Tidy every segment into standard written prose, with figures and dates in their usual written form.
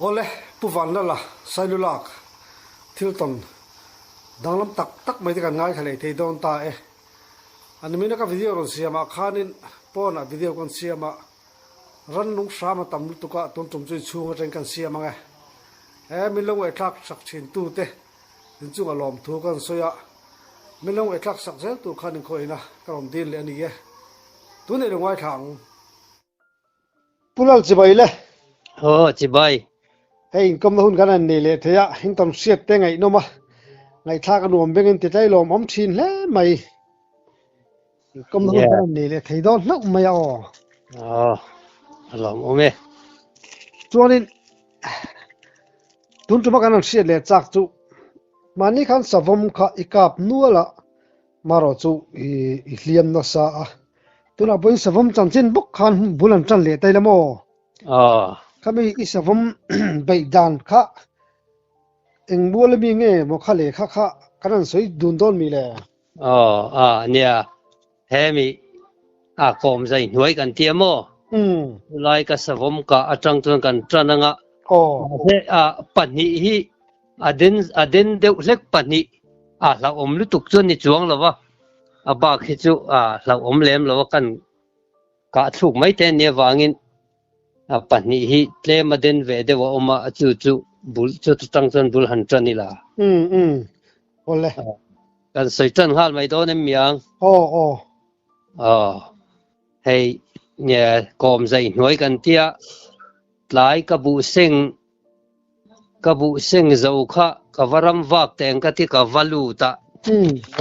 Awle, Pu Vanlala, Sailulak, thil tawn danglam tak tak mai te kan ngaithla leh thei dawn ta e. A nimina ka video rawn siamah khanin pawnah video kan siam a, rannung hram a tam lutuk a, tun tum chu inchhung atangin kan siam ang e. He min lo ngaihthlak sak thin tute inchunga lawmthu kan sawi a, min lo ngaihthlak sak zel tur khan inkhawihna ka rawn dil leh a ni e. Tunei lo ngaithla ang. Pu Lal chibai le. Aw chibai. Hei inkawmna hun kan han nei leh thei a, in tam hriat te ngaihnawm a, ngaihthlak a nuam bengin ti tlai lawm awm thin hle mai. Inkawmna hun kan han nei leh thei dawn hlauh mai a aw. Aw, a lawm awm e. Chuanin tun tuma kan han hriat leh chak chu mahni khan savawm kha i kap nual a, Marawh chu i hliam nasa a, tunah pawhin savawm chanchin bawk khan bul an tan leh ta ila maw? Aw. Khami i savawm beih dan kha eng mual ami nge maw kha lehkha kha kan han sawi dun dawn mi le? Aw, a nia, hemi a kawm zai hnuai kan tia maw? Umm. Chulai ka savawm kah atang chuan kan tan anga. Aw. Mahse a pahnih hi A den a den deuh hlek pahnih a hlauhawm lutuk chuan ni chuang lo va, a bak hi chu a hlauhawm lem lo a kan kah thluk mai te ania vangin a pahnih hi tlem a den ve deuh a awm a, chu chu bul chu tang chuan bul han tan ila. Umm umm awle. Kan sawi tan nghal mai dawn em miang? Aw aw. Aw hei nge kawm zai hnuai kan tia tlai ka buh seng Ka buh seng zo kha ka va ram vak teng ka ti ka va lut a.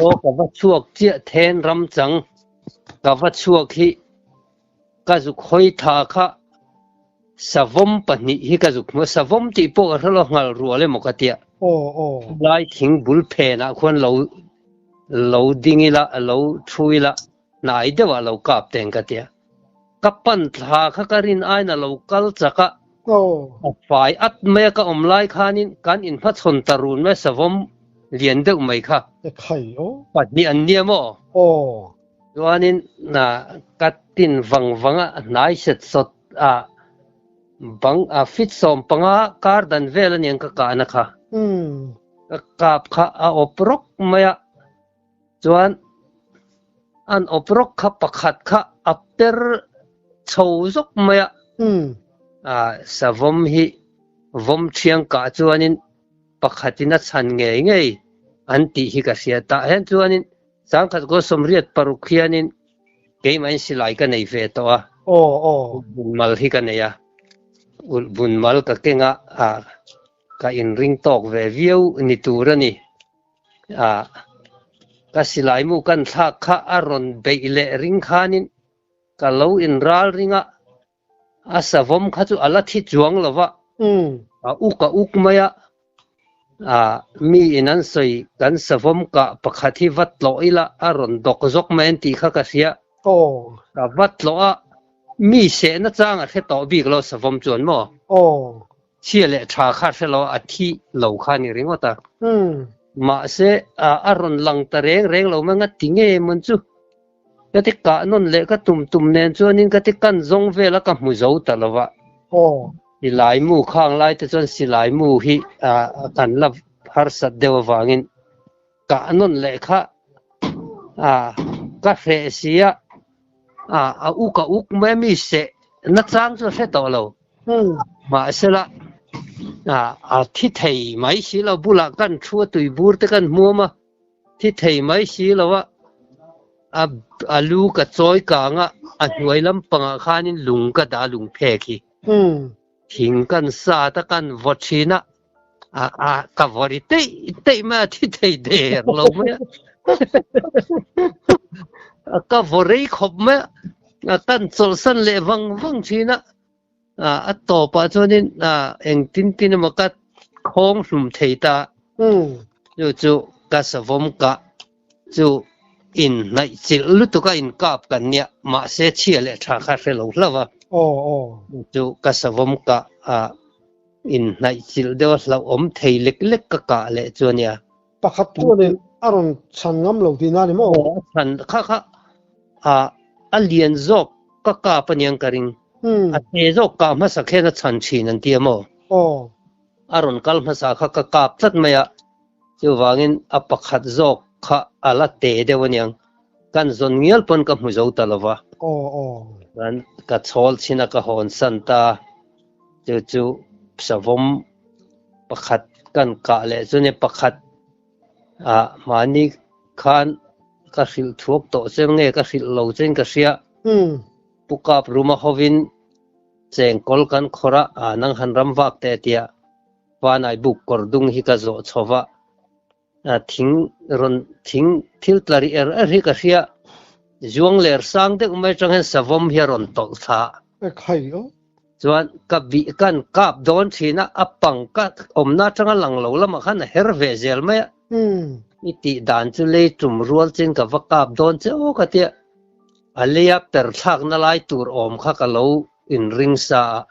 Aw ka va chhuak chiah then ram chang ka va chhuak hi ka zuk hawi tha kha savawm pahnih hi ka zuk hmu a, savawm tih pawh ka hre lo nghal rual emaw ka tia. Lai thing bul phenah khuan lo lo ding ila lo thu ila hnai deuhah lo kap teng ka tia. Ka pan thla kha ka rin aiin a lo kal chak a, a fai at mai a ka awm lai khanin kan inhmachhawn ta run mai a savawm lian deuh mai kha. Pahnih an nia maw? Chuanin ka tin vang vang a, hnai set sawt a bang a fit 15 kar dan vel aniang ka kahna kha. Ka kap kha a awp rawk mai a. Chuan an awp rawk kha pakhat kha a per chho zawk mai a. A savawm hi vawm thiang kah chuanin pakhatin a chhan ngei ngei an tih hi ka hria. Tah hian chuanin sangkhat kaw 86 hianin keimahin silai ka nei ve tawh a. Ulhbun mal hi ka nei a. Ulhbun mal ka keng a, ka inring tawk ve viau ni tur a ni. A, ka silai mu kan thlak kha a rawn beih leh ring khanin ka lo inral ring a, a savawm kha chu a la thi chuang lo va, a uk a uk mai a, a, mi in an sawi kan savawm kah pakhat hi va tlawh ila a rawn dawk zawk mai an tih kha ka hria, ka va tlawh a, mi sehna chang a hre tawh bik lo savawm chuan maw? Chhia leh tha kha hre lo a thi lo kha ni ringawt a. Mahse a rawn lang ta reng reng lo mai nga ti nge mawn chu. Ka ti kah nawn leh ka tum tum nen chuanin ka ti kan zawng vel a ka hmu zo ta lo va. Silai mu khang lai te chuan silai mu hi kan la harsat deuh avangin kah nawn leh kha ka hreh si a, a uk a uk mai a mi seh nachang chu a hre tawh lo. Mahsela a thi thei mai si lo bulah kan thu a tui bur te kan hmuam a, thi thei mai si lo a, a lu ka chawi kang a, a hnuai lampangah khanin lung ka dah a lung phek hi. Thing kan sat a kan vaw thin a, a a ka vaw ri teih teih mai a thi thei der lo mai a a ka vaw rei khawp mai a a kan chawlhsan leh vang vang thin a a a tawpah chuanin a engtin tin emaw ka khawng hlum thei ta chu chu ka savawm kah chu in hnaih chilh lutuk a inkap kan nia mahse chhia leh tha kha hre lo hlauh a chu ka savawm kah a Inhnaih chilh deuh a hlauhawm thei lek lek ka kah leh chu a nia. Pakhat chuanin a rawn chhan ngam lo tihna a ni maw? Aw, a chhan kha kha a a lian zawk ka kap aniang ka ring. A te zawk kah hmasak hian a chhan thin an ti a maw? Aw. A rawn kal hmasa kha ka kap tlat mai a, chuvangin a pakhat zawk kha a la te deuh aniang, kan zawn ngial pawn ka hmu zo ta lo va. Aw aw. Chuan ka chhawl chin a ka hawn san ta, chu chu savawm pakhat kan kah leh chu nia pakhat ah mahni khan ka hrilh thuak tawh che nge ka hrilh lo chein ka hria. Pu Kap Ruma hovin Chengkawl kan khawrh a, ah nang han ram vak teh tia Vanai buk kawr dung hi ka zawh chho va, thing rawn thing thil tla ri er er hi ka hria, zuang ler sang deuh mai atang hian savawm hi a rawn tawlh thla. Chuan ka bih kan kap dawn thin a, a pang ka awmna atanga lang lo lamah khan a her ve zel mai a, i tih dan chu lei tum rual chin ka va kap dawn che aw ka tia. A leia per thlakna lai tur awm kha ka lo inring sa a,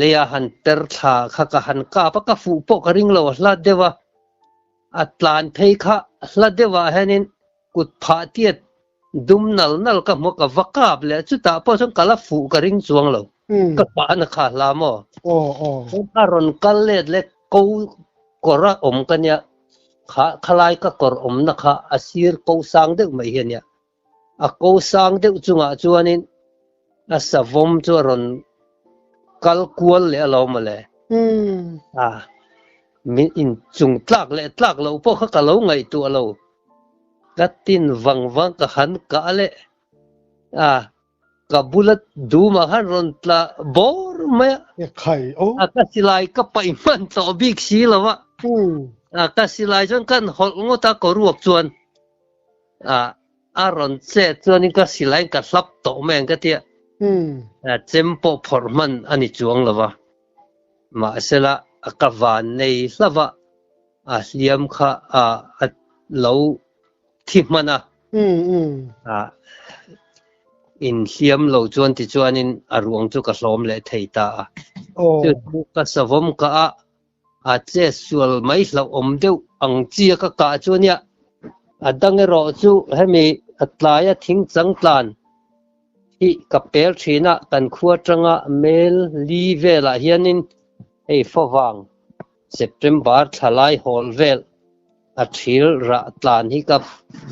leia han per thla kha ka han kap a, ka fuh pawh ka ring lo, a hla deuh a, a tlan phei kha hla deuhah hianin kut phah tiat dum nal nal ka hmu a, ka va kap leh a, chutah pawh chuan ka la fuh ka ring chuang lo, ka pahna kha a hla maw? A rawn kal let leh ko kawr a awm ka nia, kha khalai ka kawr awmna kha a sir ko sang deuh mai hi a nia. A ko sang deuh chungah chuanin a savawm chu a rawn kal kual leh alawm mawle. A, min inchung tlak leh tlak loh pawh kha ka lo ngaihtuah lo. Ka tin vang vang ka han kah leh a, ka bula dumah khan rawn tla bawr mai a. A ka silai ka paih hman tawh bik si lo a. A ka silai chuan kan hawlh ngawt a ka ruak chuan. A a rawn chet chuanin ka silaiin ka hlap tawh mai ang ka tia. A chem pawh phawrh hman a ni chuang lo va. Mahsela ka van nei hlauh a, a hliam kha a a lo thi hman a. A inhliam lo chuan tichuanin a ruang chu ka hlawm leh thei ta a. Chu chu ka savawm kah a, A che sual mai hlauhawm deuh ang chi a ka kah chu ania. A dang erawh chu hemi a tlaia thing chang tlan hi ka pel thin a, kan khua atanga mel li velah hianin hei favang September thla lai hawl vel a thil rah tlan hi ka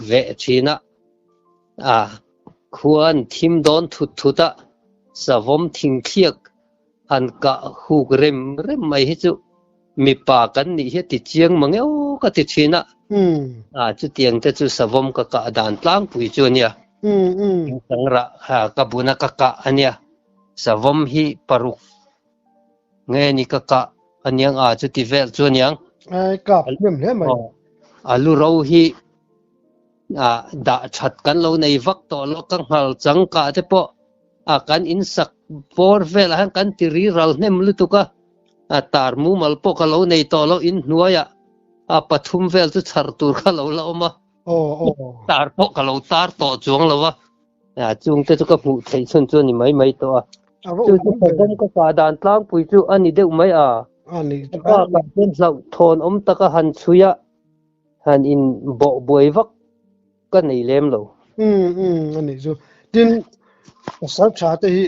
veh thin a. A khua an thim dawn thut thut a, savawm thingthliak Han kah huk rem rem mai hi chu mipa kan nih hi a ti chiang mang e aw ka ti thin a. A chutiang te chu savawm ka kah dan tlangpui chu a nia. Thingtang rah ka buna ka kah a nia. Savawm hi paruk nge ni ka kah a niang a chuti vel chu a niang. Ai kap hnem hle mai. A lu ro hi dah that kan lo nei vak tawh lo ka nghal chang kah te pawh a kan in sak bawr velah hian kan ti ri ral hnem lutuk a, a tar mumal pawh ka lo nei tawh lo in hnuaiah a pathum vel chu chhar tur kha lo la awm a, tar pawh ka lo tar tawh chuang lo a, a chung te chu ka hmuh theih chhun chu a ni mai mai tawh a, chu chu savawm ka kah dan tlangpui chu a ni deuh mai a, a bakah chuan hlauhthawn awm taka han chhui a, han in bawh buai vak ka nei lem lo. Umm umm a nih chu. Tin, pasal tha te hi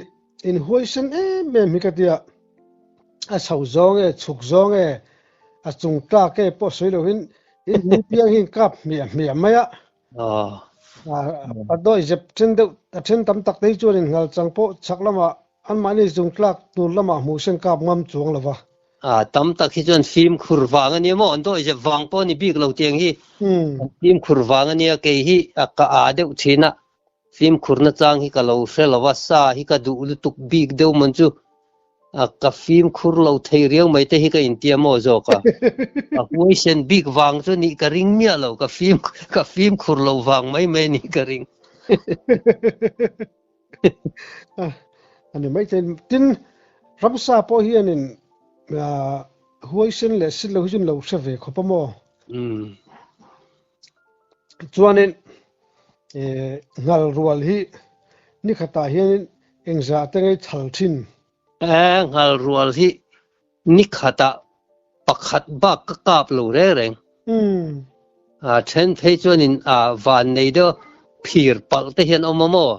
in huaisen em em hi ka tia, a chho zawng e, chhuk zawng e, a chung tlak e pawh sawi lohin in hming piang hi in kap hmiah hmiah mai a. A dawi zep then deuh, a then tam tak te hi chuan in nghal chang pawh chhak lamah anmahni chung tlak tur lamah hmuhsen kap ngam chuang lo va. A tam tak hi chuan fimkhur vang a nia maw, an dawihzep vang pawh a ni bik lo tiang hi. An fimkhur vang a nia, kei hi a ka aa deuh thin a, fimkhurna chang hi ka lo hre lo a, sa hi ka duh lutuk bik deuh mawn chu a ka fimkhur lo thei riau mai te hi ka intia maw zawk a. A huaisen bik vang chu nih ka ring miah lo, ka fim ka fimkhur lo vang mai mai a nih ka ring. A ni mai thei. Tin, ramsa pawh hianin huaisen leh sit lo hi chu an lo hre ve khawp a maw? Chuanin nghal rual hi ni khatah hianin engzah te ngei chhal thin? Nghal rual hi Ni khatah pakhat bak ka kap lo reng reng. A then phei chuanin a van nei deuh phir palh te hian awm a maw?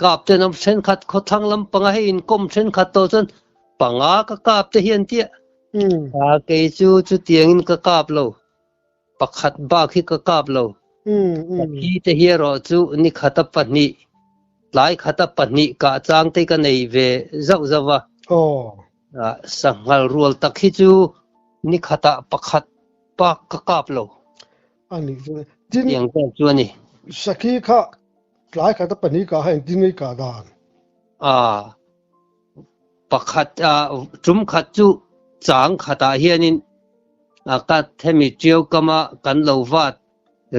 Kap ten awm thenkhat khawthlang lampanga hei inkawm thenkhat tawh chuan panga ka kap te hi an tia. A kei chu chutiangin ka kap lo. Pakhat bak hi ka kap lo. Sakhi te hi erawh chu ni khata pahnih, tlai khata pahnih kah chang te ka nei ve zauh zauh va. Sanghal rual tak hi chu ni khatah pakhat bak ka kap lo. A nih chu. Tin, Tiang vel chu a ni. Sakhi kha tlai khata pahnih kah kha engtin nge i kah dan? A, pakhat a, tum khat chu chang khatah hianin a ka hemi ṭiau kama kan lo vat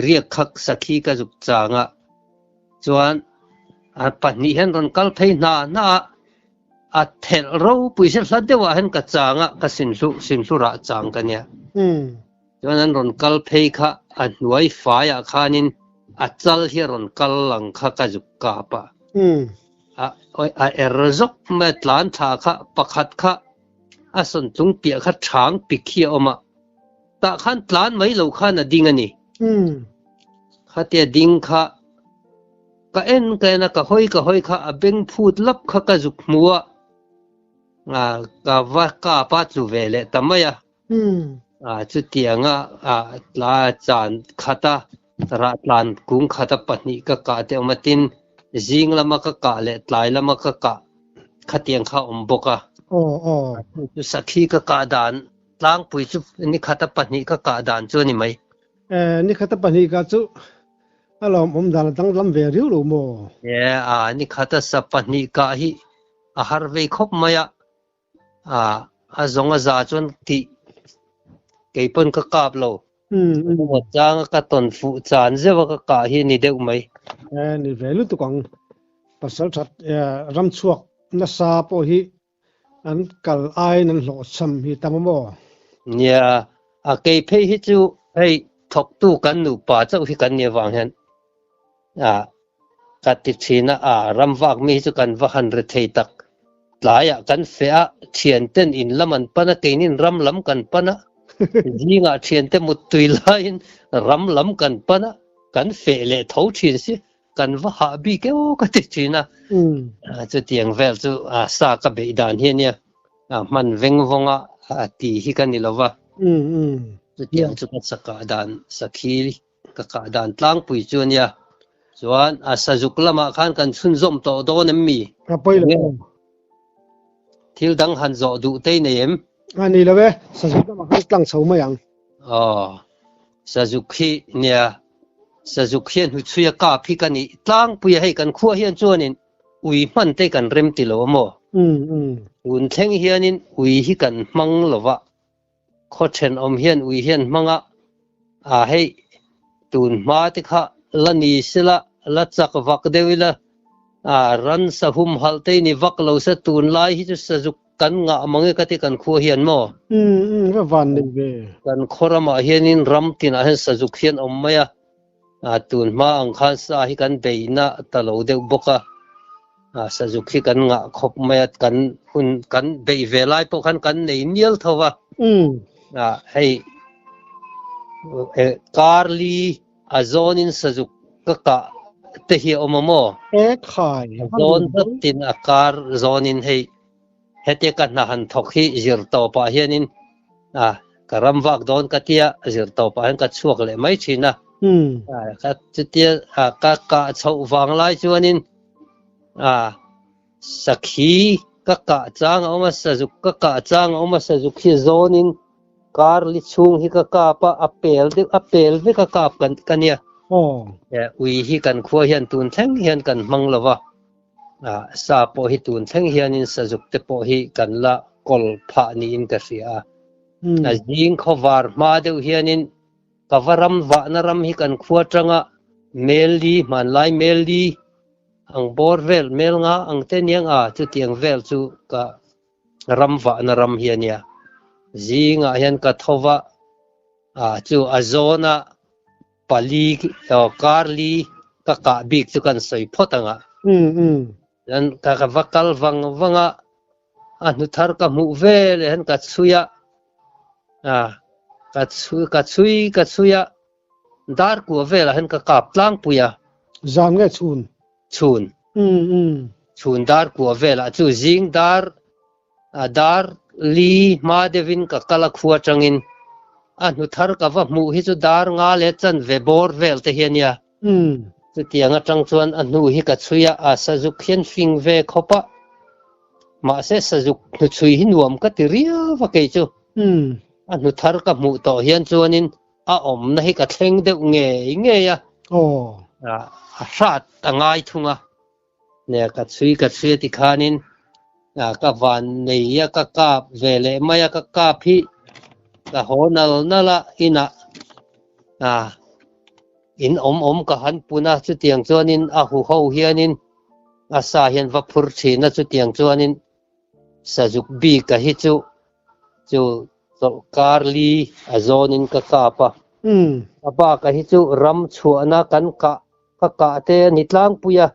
riak kha sakhi ka zuk chang a, chuan a pahnih hian rawn kal phei hna hna a, a thelh ropui se hla deuhah hian ka chang a, ka sinhlu sinhlurah chang ka nia. Chuan an rawn kal phei kha a hnuai faiah khanin a chal hi a rawn kal lang kha ka zuk kap a. A a er zawk mai a tlan thla kha pakhat kha a sawn chung piah kha thang pik hi a awm a. Tah khan tlan mai lo khan a ding a ni. Khatia ding kha ka en ka en a, ka hawi ka hawi kha a beng phut lap kha ka zuk hmu a. Ka va kap a tlu ve leh ta mai a. Chutianga tla chan khata rah tlan kung khata pahnih ka kah te awm a, tin zing lama ka kah leh tlai lama ka kah khatiang kha awm bawk a. Chu sakhi ka kah dan tlangpui chu ni khata pahnih ka kah dan chu a ni mai. Ni khata pahnih kah chu a lawmawm dan a danglam ve riau lo maw? Ni khata sa pahnih kah hi a har vei khawp mai a. A zawng a za chuan tih kei pawn ka kap lo. Engemaw changa ka tawn fuh chan zeuh a ka kah hi a ni deuh mai. Ni ve lutuk ang. Pasal that ram chhuak nasa pawh hi an kal aiin an hlawhchham hi tam a maw? Nia, a kei phei hi chu hei thawktu kan nupa chauh hi kan nih avang hian Ka ti thin a, a ram vak mi hi chu kan va han ri thei tak. Tlaiah kan feh a, thianten in lam an pan a, keinin ram lam kan pan a. Zingah thiante muttui laiin ram lam kan pan a, kan feh leh tho thin si, kan va hah bik eo ka ti thin a. Chutiang vel chu sa ka beih dan hi a nia, hman veng vawnga ti hi ka ni lo va. Chutiang chu ka sakah dan sakhi Ka kah dan tlangpui chu a nia. Chuan a sazuk lamah khan kan chhunzawm tawh dawn em mi? Ka pawi lo. Thil dang han zawh duh tei nei em? A ni lo e, sazuk lamah khan tlang chho mai ang. Aw, sazuk hi nia, sazuk hian hnuchhui a kap hi ka nih tlangpui a, hei kan khua hian chuanin ui hman te kan rem ti lo a maw? Tun thleng hianin ui hi kan hmang lo va, Khaw thenawm hian ui hian hmang a, a hei tun hma te kha la ni sela, la chak vak deuh ila, a ransa humhalh te ni vak lo se tunlai hi chu sazuk kan ngah mang e ka ti kan khua hian maw? Umm umm va van nei ve. Kan khaw ramah hianin ram tinah hian sazuk hian awm mai a, A tun hma ang khan sa hi kan beihna ta lo deuh bawk a, a sazuk hi kan ngah khawp mai a, kan hun kan beih ve lai pawh khan kan nei nial tho va. A hei kar li a zawnin sazuk ka kah te hi a awm a maw? E khai. A zawn zatin a kar zawnin hei Hetia ka hna han thawk hi zir tawpah hianin a ka ram vak dawn ka tia zir tawpah hian ka chhuak leh mai thin a. Ka chutia ka kah chhoh vang lai chuanin a sakhi ka kah chang a awm a, sazuk ka kah chang a awm a, sazuk hi zawnin kar li chhung hi ka kap a, a pel deuh a pel vek a kap ka nia. Ui hi kan khua hian tun thleng hian kan hmang lo va. Sa pawh hi tun thleng hianin sazuk te pawh hi kan la kawl phah niin ka hria a. A zing khawvar hma deuh hianin ka va ram vahna ram hi kan khua tanga mel li, hmanlai mel li ang bawr vel, mel nga ang te niang a, chutiang vel chu ka ram vahna ram hi a nia. Zingah hian ka tho va, chu a zawna Pali kar li ka kah bik chu kan sawi phawt ang a. Chuan ka ka va kal vang vang a, a hnu thar ka hmuh ve leh hian ka chhui a, a ka chhui ka chhui ka chhui a, dar kua velah hian ka kap tlangpui a. Zan nge chhun? Chhun. Chhun dar kua velah chu zing dar. A dar li hma deuhin ka kal a khua atangin a hnu thar ka va hmuh hi chu dar nga leh chanve bawr vel te hi a nia. Chutiang atang chuan a hnu hi ka chhui a, a sazuk hian fing ve khawp a. Mahse sazuk hnuchhui hi nuam ka ti riau a kei chu. A hnu thar ka hmuh tawh hian chuanin a awmna hi ka thleng deuh ngei ngei a. A hrat a ngai thung a. Nia ka chhui ka chhui a ti khanin ka van nei a ka kap ve leh mai a ka kap hi ka haw nal nal a inah in awm awm ka han pun a chutiang chuanin a huho hianin a sa hian va phur thin a chutiang chuanin Sazuk bik a hi chu chu chawlhkar li a zawnin ka kap a. A bak a hi chu ram chhuahna kan kah ka kah te a ni tlangpui a,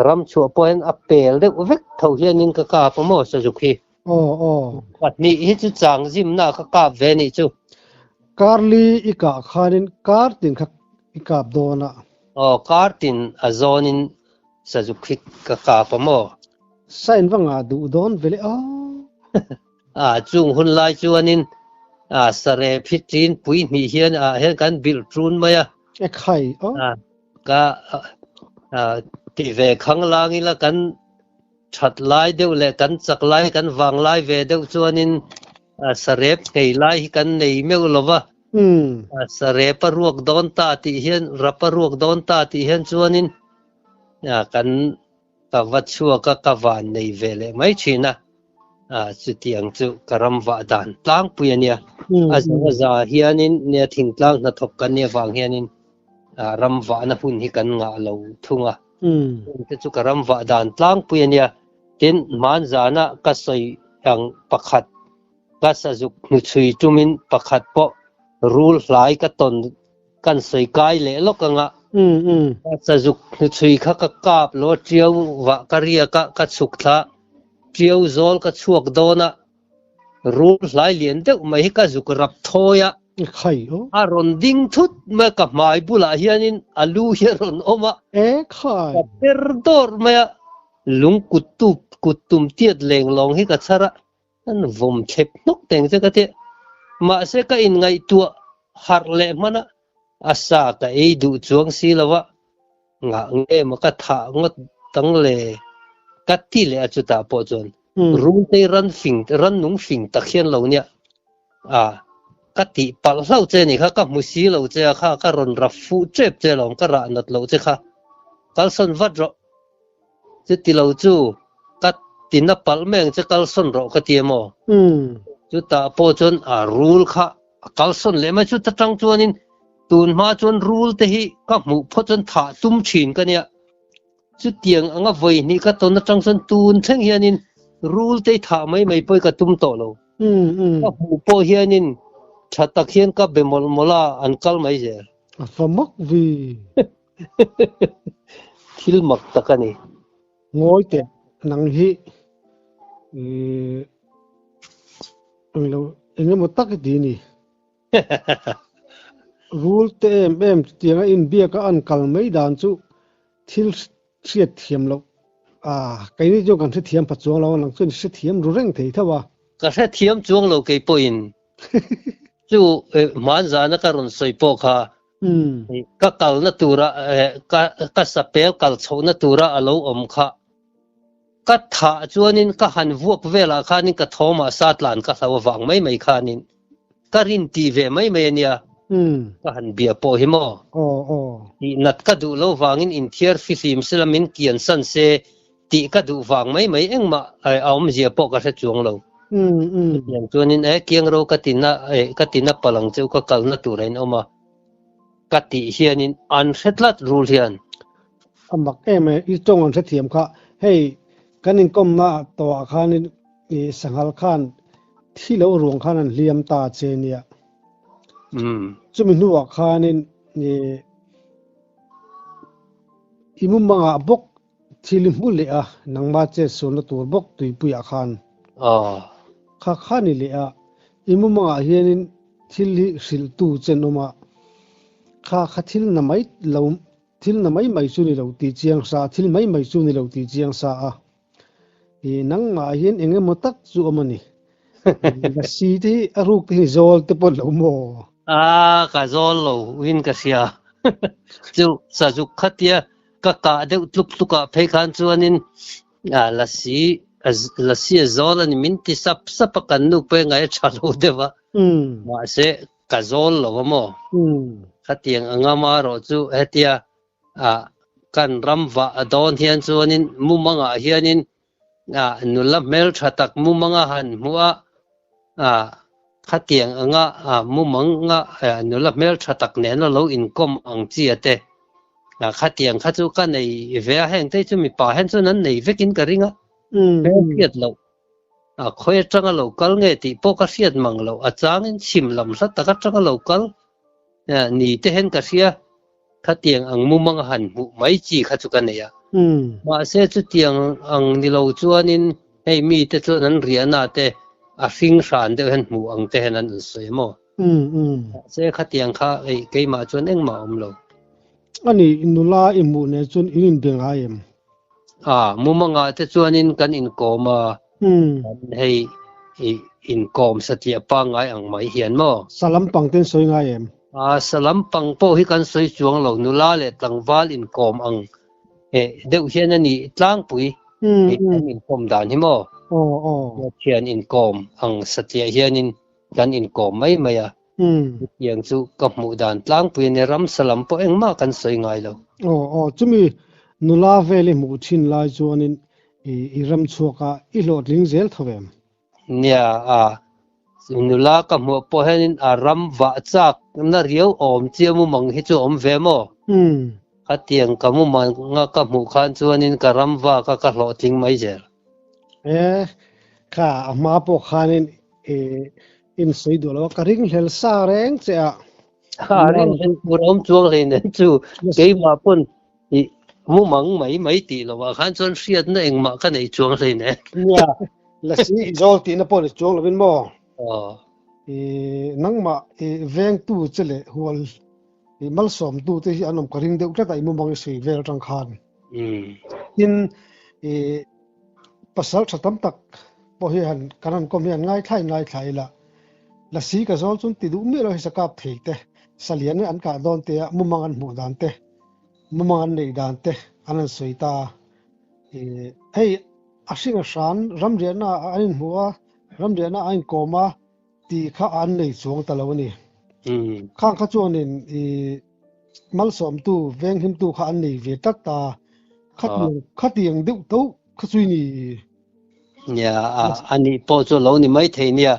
ram chhuah pawh hian a pel deuh vek tho hianin ka kap a maw Sazuk hi. Pahnih hi chu changzimna ka kap ve nih chu. Kar li i kah khanin kar tin kha i kap dawn a. Aw, kar tin a zawnin Sazuk hi ka kap a maw? Sign va ngah duh dawn ve le aw. A chung hun lai chuanin a sarep hi tin pui hnih hian ah hian kan bilh ṭun mai a. E khai aw. A ka a ti ve khang lang ila kan that lai deuh leh kan chak lai kan vang lai ve deuh chuanin a sarep nghei lai hi kan nei meuh lo va. A sarep a ruak dawn ta tih hian rap a ruak dawn ta tih hian chuanin a kan Ka va chhuak a, ka van nei ve leh mai thin a, chutiang chu ka ram vah dan tlangpui a nia. A zawng a za hianin nia thingtlang hnathawk kan nih avang hianin ram vahna hun hi kan ngah lo thung a. Chungte chu ka ram vah dan tlangpui a nia. Tin, hmanzana ka sawi ang pakhat ka sazuk hnuchhui tumin pakhat pawh rul hlai ka tawn Kan sawi kai leh lawk ang a. Ka sazuk hnuchhui kha ka kap lo a, ṭiau vah ka riak a, ka chhuk thla a, ṭiau zawl ka chhuak dawn a, rul hlai lian deuh mai hi ka zuk rap thawi a. A rawn ding thut mai a, ka hmai bulah hianin a lu hi a rawn awm a, ka per dawr mai a, lung kut tup kut tum tiat leng lawng hi ka chhar a, An vawm thlep hnawk teng che ka ti. Mahse ka inngaihtuah harh leh hman a, a sa ka ei duh chuang si lo a, ngah nge maw ka thah ngawt dang le ka ti leh a chutah pawh chuan Rungtei ran fing ran nung fing tak hian lo nia a ka tih palh hlauh che ni kha ka hmu si lo che a kha ka rawn rap fuh tep che lawm ka rah nat loh che kha kalsawn vat rawh. Chuti lo chu ka tina palh mai ang che kalsawn rawh ka ti emaw? Chutah pawh chuan a rul kha a kalsawn leh mai chuta tang chuanin tun hma chuan rul te hi ka hmuh phawt chuan thah tum thin ka nia. Chutiang anga vawi hnih ka tawn atang chuan tun thleng hianin rul te hi thah mai mai pawh hi ka tum tawh lo. Ka hmuh pawh hianin tha tak hian ka be mawlh mawlh a, an kal mai zel. A fa mak vi. Thil mak tak a ni. Ngawi teh nang hi englo engemaw tak i ti ni. Rul te em em chutianga inbiak a an kal mai dan chu thil hriat thiam loh a keini chuan kan hrethiam pha chuang lo a nang chuan i hrethiam ru reng thei tho a. Ka hrethiam chuang lo kei pawhin chu hmanzana ka rawn sawi pawh kha Ka kalna tura ka sapel kal chhohna tura a lo awm kha. Ka thah chuanin ka han vuak velah khanin ka thawmah sa tlan ka hlau avang mai mai khanin ka rin tih ve mai mai a nia. Ka han bia pawh hi maw? Tih nat ka duh lo vangin inthiar fihlim sela min kian san se tih ka duh vang mai mai engmah a awmzia pawh ka hre chuang lo. Chutiang chuanin e kiangro ka tina e ka tina palang cheu ka kalna tur a inawm a ka tih hianin an hre tlat rul hian. A mak em e, i tawng an hrethiam kha. Hei kan inkawmna tawhah khanin i sanghal khan thi lo ruang khan an hliam ta che nia. Chumi hnuah khanin i i mumangah bawk Thil i hmu leh a, nangmah chet sualna tur bawk tuipuiah khan. Kha kha ni leh a, i mumangah hianin thil hi hrilhtu chen awm a, kha kha thil na mai lo, thil na mai mai chu ni lo tih chiang sa, thil mai mai chu ni lo tih chiang sa a. I nangmah hian eng emaw tak chu awm a ni. Lasi te hi a ruk te hi zawl te pawh lo maw? A, ka zawl lo in ka hria. Chu sazuk khatia ka kah deuh tluk tluk ah phei khan chuanin lasi lasi a zawl a ni min ti sap sap a kan nu pawh engai a tha lo deuh a. Mahse ka zawl lo a maw? Khatiang anga marawh chu hetia Ah, kan ram vah a dawn hian chuanin mumangah hianin ah nula hmeltha tak mumanga han hmuh a, ah khatiang anga ah mumanga nula hmeltha tak nena lo inkawm ang chi a te. Ah khatiang kha chu ka nei ve a, heng te chu mipa hian chuan an nei vekin ka ring a, hmel hriat loh ah khawi atanga lo kal nge tih pawh ka hriat mang loh, a changin chhim lam hla tak atanga lo kal ni te hian ka hria. Khatiang ang mumang a han hmuh mai chi kha chu ka nei a. Mahse chutiang ang ni lo chuanin hei mite chuan an riahna te a hring hran deuh hian hmuh ang te hian an insawi a maw? Mahse khatiang kha hei keimah chuan engmah a awm lo. A ni, nula i hmuh nen chuan in inbe ngai em? A, mumangah te chuanin kan inkawm a, kan hei inkawm satliah pangngai ang mai hian maw? Sa lampang te in sawi ngai em? A, sa lampang pawh hi kan sawi chuang lo, nula leh tlangval inkawm ang deuh hian a ni tlangpui kan inkawm dan hi maw? Thian inkawm ang satliah hianin kan inkawm mai mai a. Chutiang chu ka hmuh dan tlangpui a ni, ramsa lam pawh engmah kan sawi ngai lo. Aw aw, chumi nula vel i hmuh thin lai chuanin i ram chhuak a, i hlawhtling zel tho em? Nia, a nula ka hmuh pawh hianin a ram vah chak na riau awm chiah mumang hi chu a awm ve maw? Khatiang ka mumanga ka hmuh khan chuanin ka ram vak a, ka hlawhtling mai zel. E, kha a hma pawh khanin i in sawi duh lo a, ka ring hlel sa reng che a. Ha, ring hlel tur a awm chuang hlei nen chu keimah pawn i mumang mai mai tih lo ah khan chuan hriatna engmah ka nei chuang hlei nen. Nia, lasi i zawl tihna pawh ni chuang lovin maw? Aw. I nangmah i vengtu che leh hual i malsawmtu te hi an awm ka ring deuh tlat a i mumang i sawi vel atang khan. Tin, i pasal tha tam tak pawh hi han kan han kawm hi an ngaithla in ngaithla ila, lasi ka zawl chuan ti duh miah lo hi sakap thei te, salian an kah dawn te a mumang an hmuh dan te, mumang an neih dan te an han sawi ta a. I hei a hring a hran ramriahna ah an inhmu a, ramriahna ah a inkawm a tih kha an nei chuang ta lo a ni. Khang kha chuanin i malsawmtu, venghimtu kha an nei ve tlat ta. Khatiang khatiang deuh tho kha chu i ni. Nia, a nih pawh chu lo ni mai thei nia.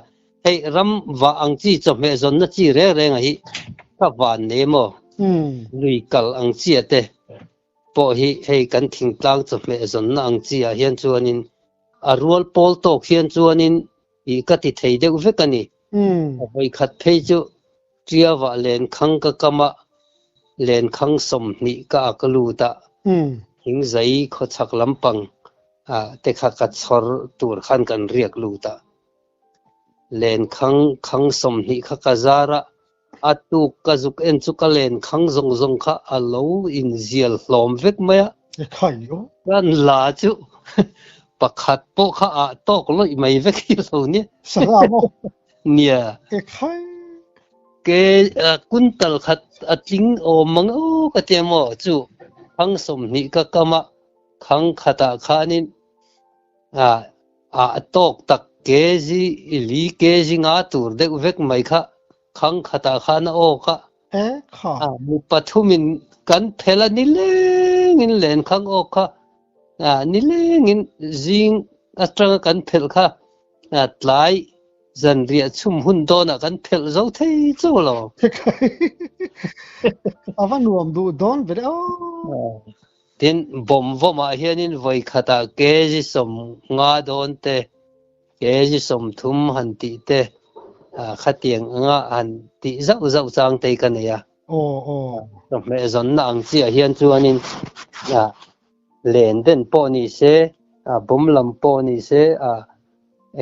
Hei ram vah ang chi chawhmeh zawnna chi reng reng a hi ka van nei maw? Lui kal ang chi a te pawh hi hei kan thingtlang chawhmeh zawnna ang chi ah hian chuanin a rual pawl tawk hian chuanin ih ka ti thei deuh vek a ni. A vawikhat phei chu Ṭiavah lenkhang ka kam a, lenkhang 20 ka ak lut a, thingzai khawchhak lampang te kha ka chhawr tur khan kan riak lut a. Lenkhang khang 20 kha ka zar a, a tuk ka zuk en chu ka lenkhang zawng zawng kha a lo inzial hlawm vek mai a. Kan la chu pakhat pawh kha ah tawk lawih mai vek hi lo nia. Sangha maw? Nia. Ekhai. Ke kuntal khat a tling awm mang aw ka tia maw chu khang 20 ka kam a khang khatah khanin a a tawk tak kg li kg nga tur deuh vek mai kha khang khatah khan a awk a. E kha. A mi pathumin kan phel a nilengin len khang awk kha a nilengin zing atanga kan phelh kha tlai zanriah chhum hun dawnah kan phelh zo thei chauh lo. A va nuam duh dawn ve le aw. Tin, bawm vawmah hianin vawi khatah kg 50 dawn te, kg 30 han tih te, khatiang anga han tih zauh zauh chang te hi ka nei a. Aw aw. Chawhmeh zawnna ang chiah hian chuanin Len den pawh ni se, a bawm lam pawh ni se, a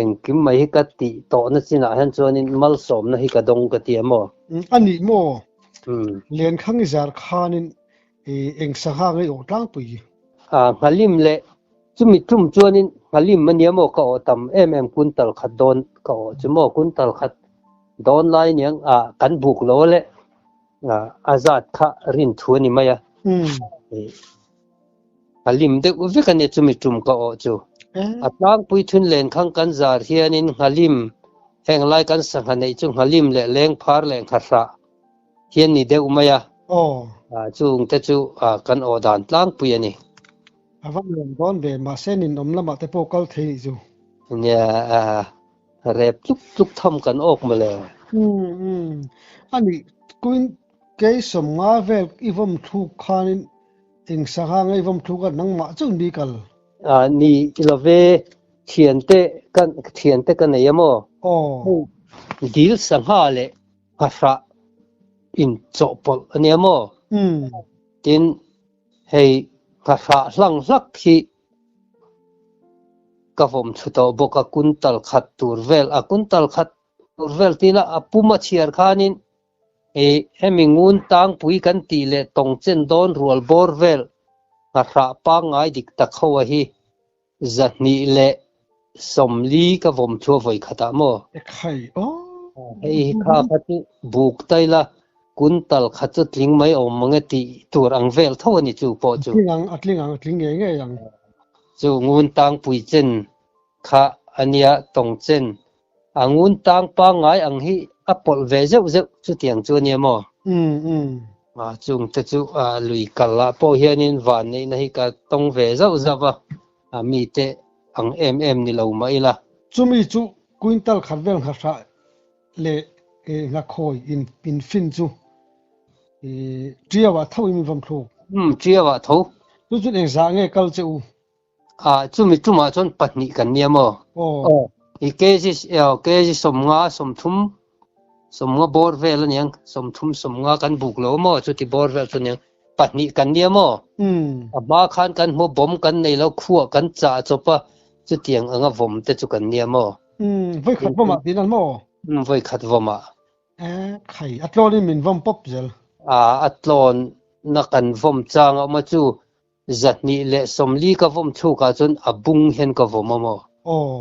engkim mai hi ka tih tawhna chinah hian chuanin malsawmna hi ka dawng ka ti a maw? A nih maw? Len khang i zar khanin eng sangha ngei awh tlangpui? A nghalim leh chumi tum chuanin. Nghalim a nia maw ka awh tam em em kuntal khat dawn ka awh chu maw kuntal khat dawn lai aniang ah kan buk lo a le ah a zat kha rin thu a ni mai a. Nghalim deuh vek a nia chumi tum ka awh chu. A tlangpui thun len khang kan zar hianin nghalim heng lai kan sangha neih chu nghalim leh lengphar leh nghahrah hian ni deuh mai a. Chung te chu kan awh dan tlangpui a ni. A va nuam dawn ve, mahse ninawm lamah te pawh kal thei nih chu. Nia, rep tluk tluk tham kan awk mawle. Umm umm, a nih kuin kei sawmnga vel i vawm thluk khanin eng sangha nge i vawm thluk a nangmah chu ni kal? Ah ni love, thiante ka thiante ka nei a maw? Aw. Dil sangha leh nghahrah inchawhpawlh a nia maw? Umm. Tin, Hei nghahrah hlang hlak hi ka vawm thlu tawh bawk a, kuntal khat tur vel, a kuntal khat tur vel tih ila a pum a chhiar khanin ih hemi ngun tangpui kan tih leh tawng chen dawn rual bawr vel nghahrah pangngai dik tak ho a hi 240 ka vawm thua vawi khatah maw? Ekhai aw. Hei hi kha kha chu buk ta ila kuntal kha chu tling mai awm mang e tih tur ang vel tho a ni chu pawh chu. A tling ang, a tling ang, a tling ngei ngei ang. Chu ngun tang pui chen kha a nia tawng chen. A ngun tang pangngai ang hi a pawlh ve zeuh zeuh chutiang chu a nia maw? Umm umm. A chung te chu lui kal ah pawh hianin van neihna hi ka tawng ve zauh zauh a, a mite ang em em ni lo mah ila. Chumi chu quintal khat vel nghahrah leh nghakhawi in in fin chu Ṭiau ah tho in min vawm thluk. Umm Ṭiau ah tho. Chu chuan engzah nge kal che u? Ah chumi tumah chuan pahnih kan nia maw? Aw. I kg kg 50 30 50 bawr vel aniang 30 50 kan buk lo maw chuti bawr vel chu aniang pahnih kan nia maw? Umm. A hma khan kan hmu bawm kan nei lo khuah kan chah chawp a chutiang anga vawm te chu kan nia maw? Umm vawikhat vawmah tih nan maw? Umm vawikhat vawmah. Eh khai a tlawn in min vawm pawp zel. Ah a tlawn na kan vawm chang a awm a chu 240 ka vawm thlukah chuan a bung hian ka vawm a maw? Aw.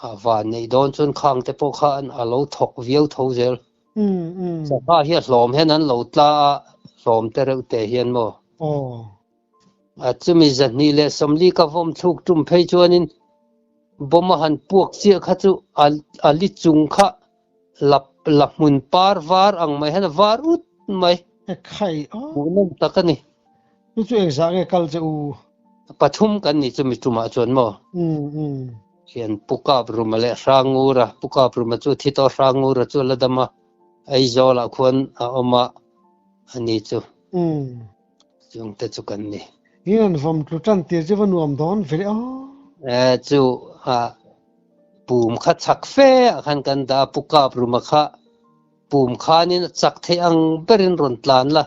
A van neih dawn chuan khang te pawh kha a lo thawk viau tho zel. Umm umm. Sangha hi a hlawm hian an lo tla a, hlawm te reuh te hian maw? Aw. A chumi 240 ka vawm thluk tum phei chuanin bomb a han puak chiah kha chu a a li chung kha lap la hmun par var ang mai hian a var ut mai. Ekhai aw. Hmuhnawm tak a ni. Chu chu engzah nge kal che u? Pathum kan ni chu mi tumah chuan maw? Umm umm. Hian Pu Kapruma leh Hrangura, Pu Kapruma chu thi tawh Hrangura chu a la dam a, Aizawlah khuan a awm a, a ni chu. Umm. Chungte chu kan ni. In an vawm tlu tan tir chu va nuam dawn ve le aw. Eh chu ah pum kha chak fe ah khan kan dah a, Pu Kapruma kha Pum khanin a chak theih ang berin rawn tlan la,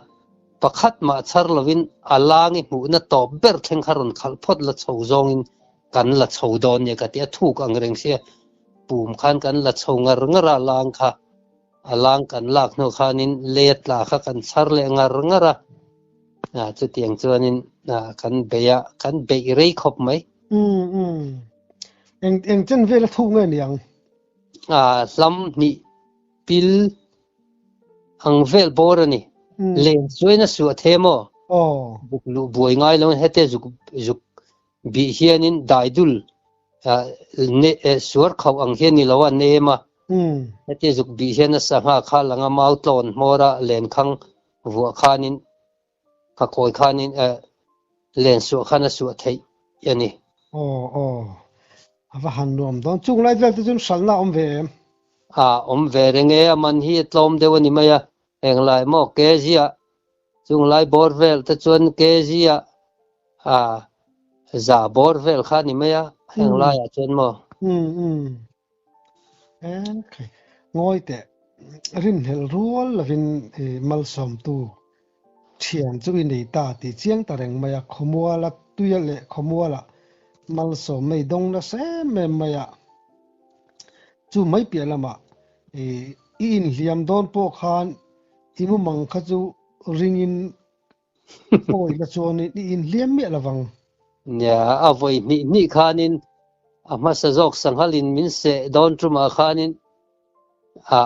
pakhat mah chhar lovin a lang i hmuhna tawp ber thleng kha rawn khalh phawt la chho zawngin kan la chho dawn nia ka ti a, thuk ang reng sia pum khan kan la chho ngar ngar a, lang kha a lang kan lak hnu khanin lei a tla kha kan chhar leh ngar ngar a, chutiang chuanin kan beih a, kan beih rei khawp mai. Umm umm. Eng eng chen vel a thuk nge niang? Hlam hnih pil ang vel bawr a ni. Len chuain a suah the maw? Buk luh buai ngai lo in hete zuk zuk bih hianin daidul suar khauh ang hian ni lo a nem a. Hete zuk bih hian a sangha kha langa mau tlawn hmawr a len khang vuah khanin Ka kawi khanin len suah khan a suah theih a ni. Aw aw, a va han nuam dawn. Chung lai vel te chuan hralhna a awm ve em? A awm ve reng e, a man hi a tlawm deuh a ni mai a. Englai maw kg ah chung lai bawr vel te chuan kg ah a za bawr vel kha a ni mai a, englai ah chuan maw? Umm umm. Ngawi teh, rinhlelh rual lovin malsawmtu thian chu i nei ta tih chiang ta reng mai a, khawmuala tuia leh khawmuala malsawmna i dawng nasa em em mai a, chu mai piah lamah i inhliam dawn pawh khan i mumang kha chu ringin awi la chuanin i inhliam miah lovang. Nia, a vawi hnih hnih khanin. A hmasa zawk sanghalin min seh dawn tumah khanin a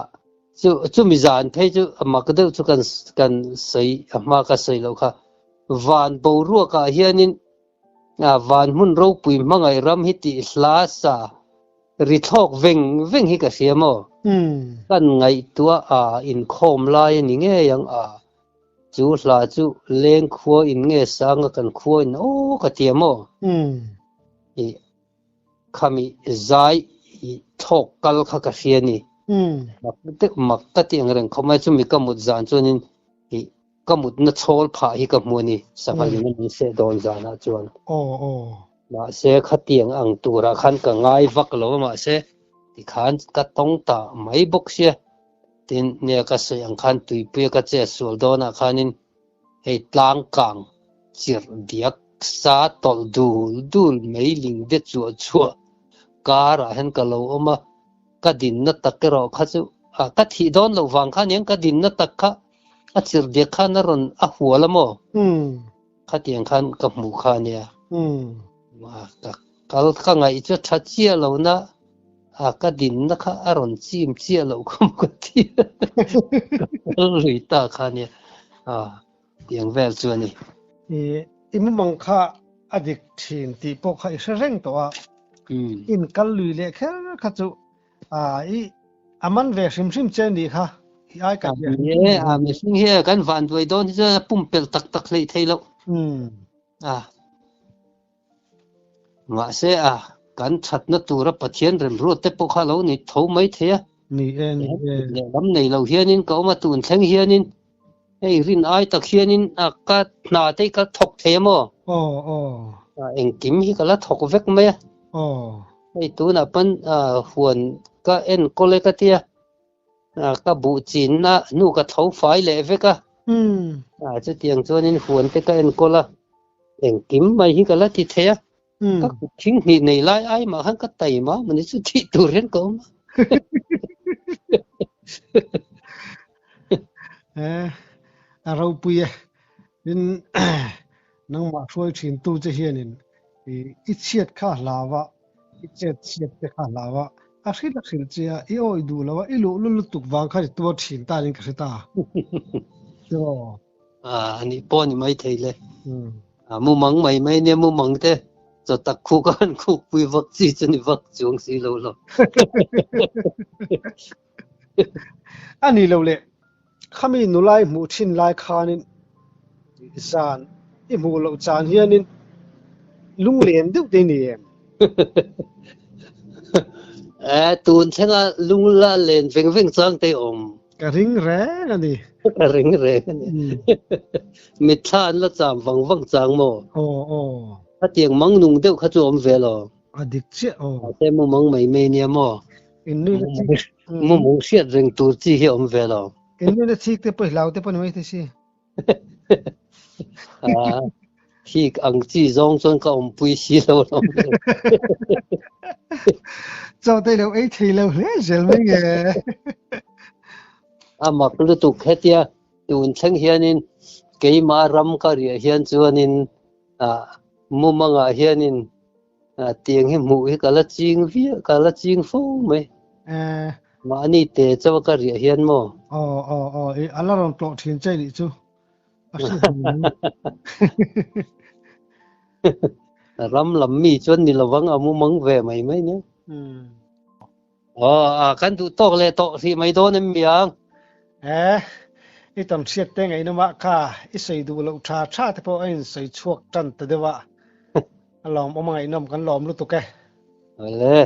chu chumi zan phei chu a mak deuh chu kan kan sawi a hma ka sawi loh kha. Van boruakah hianin a van hmun ropui hmangaih ram hi tih hla sa ri thlawk veng veng hi ka hria maw? Kan ngaihtuah a inkhawm lai a ni ngei ang a, chu hla chu leng khua in nge sang a kan khua in aw ka ti a maw? I khami zai i thlawk kal kha ka hria ni. Mak deuh mak ka ti ang reng khawp mai chumi ka mut zan chuanin i ka mutna chhawl phah hi ka hmu a ni sanghal in a min seh dawn zanah chuan. Mahse khatiang ang turah khan ka ngai vak lo a mahse tikhan ka tawng ta mai bawk sia. Tin, nia ka sawi ang khan tuipuia ka che sual dawnah khanin hei tlang kang chirh diak sa tawlh dul dul mei ling de chuah chuah karah hian ka lo awm a, ka dinna tak erawh kha chu ka thih dawn loh vang kha aniang ka dinna tak kha a chirh diak khan a rawn a hual a maw? Khatiang khan ka hmuh kha ania. Ka kal ka ngaih chu tha chiah lo na a ka dinna kha a rawn chim chiah loh kha maw ka ti a. Ka kal lui ta kha ania. A tiang vel chu a ni. I i mumang kha a dik thin tih pawh kha i hre reng tawh a. In kal lui leh kher kha chu A i a man ve hrim hrim che nih kha i ai ka ve hrim hrim a. A mihring hi kan van duai dawn hi chuan a pumpelh tak tak hleih thei loh. A mahse a kan thatna tura Pathian remruat te pawh kha lo ni tho mai thei a. Ni e ni e. Lehlam nei lo hianin ka awm a tun thleng hianin hei rin ai tak hianin a ka hna te hi ka thawk thei a maw? Aw aw. Engkim hi ka la thawk vek mai a. Aw. Hei tunah pawn huan ka enkawl e ka tia, ka buh chinna hnu ka tho fai leh vek a. Chutiang chuanin huan te ka enkawl a, engkim mai hi ka la ti thei a. Ka kut thing hnih nei lai ai mah khan ka taima mawni chu thih tur hian ka awm a. A ropui e. Tin nangmah hruai thin tu che hianin i chhiat kha hlau a, i chet chhiat te kha hlau a, a hrilh a hrilh che a, i awih duh lo a, i luh lul lutuk vang khan i tuar thin ta niin ka hre ta. Tiraw? A nih pawh a ni maithei le. A mumang mai mai nia mumang te chaw tak khuk a han khuk pui vak chi chu ni vak chuang si lo lo. A ni lo le, khami nulai hmuh thin lai khanin zan i hmuh loh chan hianin lunglen deuh te ni em? Eh, tun thlenga lung la len veng veng chang te awm. Ka ring reng a ni. Ka ring reng a ni. Mitthla an la cham vang vang chang maw? Aw aw. Khatiang mang nung deuh kha chu awm ve lo. A dik chiah aw. Mahse mu mang mai mai nia maw? Innuina chik. Mu mung hriat reng tur chi hi awm ve lo. Innuina chik te pawh i hlau te pawh ni mai thei si. Thik ang chi zawng chuan ka awmpui si lo lo. Chaw te lo ei thei lo hle zel mai nge. A mak lutuk hetia tun thleng hianin keimah ram ka riah hian chuanin mumangah hianin tiang hi hmuh hi ka la ching viau ka la ching fo mai. Mahni te chaw ka riah hian maw? Aw aw aw i a la rawn tlawh thin che nih chu. A hriat hmel mai. Ram lam mi chuan ni lovang a mumang ve mai mai nia. Aw a kan duh tawk leh tawh hrih mai dawn em mi ang? Eh, i tam hriat te ngaihnawm ah kha i sawi duh loh tha tha te pawh a insawi chhuak tan ta deuh a. A lawmawm a ngaihnawm kan lawm lutuk e. Awle.